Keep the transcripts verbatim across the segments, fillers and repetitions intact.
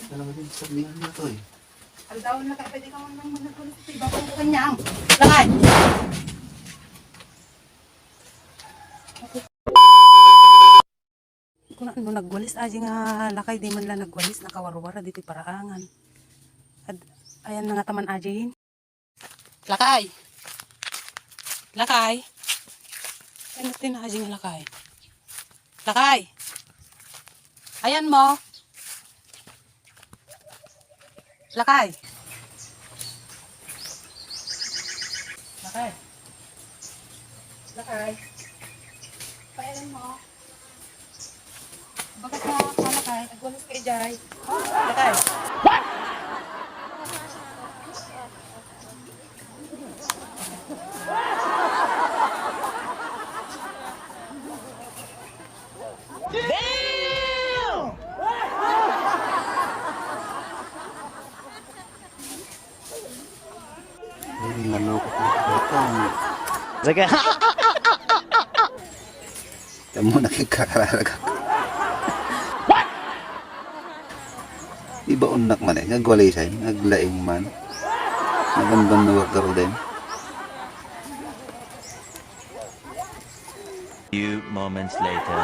Talaga din, sabihan na to eh. Aldaw na ka, pwede ka man lang managwalis sa iba kung kanyang. Lakay! Kuna, no nagwalis, aji nga lakay, di man lang nagwalis, nakawarwara ditoy paraangan. Ad-, ayan na nga taman, aji. Lakay. Lakay. Ay, mas tinaas nga lakay. Lakay. Ayan mo. Lakay. Lakay. Lakay. Payalan mo. Bagas na pala kay, agwalis kay Jai. Lakay. Hindi nalukot na ito. Sige. Tamo nakikakaralag. Iba unnak man eh. Nagwalisay. Naglaing man. Nagamgam na work din. Few moments later.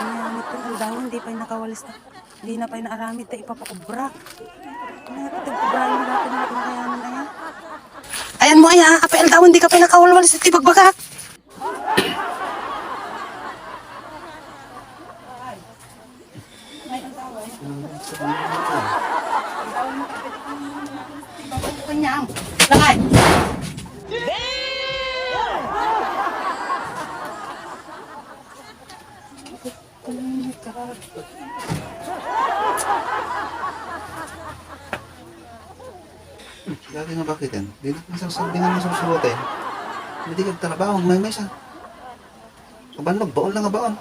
Kaya nitong aldaw, hindi pa yung nakawalis na. Hindi na pa'y naaramid ta ipapaobra. Ano nga itong obra yung mga pinagmakayanan, aya? Ayan mo, aya, apay aldaw, hindi ka pa'y nakawalwalis iti bagbagak. Kanyang. Lakay. Lagi nga bakit yan? Di na masasabing nga masusurotin. Hindi ka trabaho, may mesa. Kabanlog, baon lang nga baon.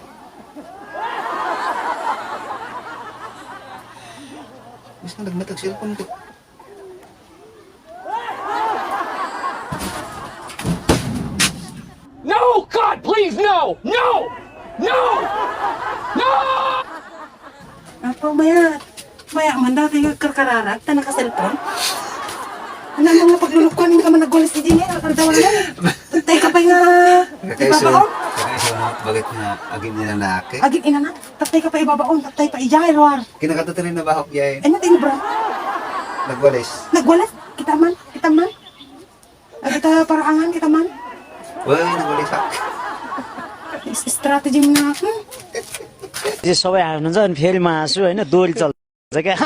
Mas nga nagmatag cellphone ko. No! God, please, no! No! No! No! Apo, maya, maya man dati nga karkararag, ta naka-cellphone. Ano ang mga paglulukuan, hindi ka man nagwalis di niya, karkardawan mo. Patay ka pa nga, di ba ba? Kakaiso, kakaiso, bakit nga agin ina na aki? Agin ina na? Tattay ka pa ibabaon, tattay pa ijay, Roar. Kinakatatalin na bahok, yay. Ano tayo, bro? Nagwalis. Nagwalis? Kita man, kita man. Agita paraangan, kita man. Wala, nagwalis ak. Is-, strategy mo na, hmm? This is how I have not done fail my shoe, I know, do it all. Sige.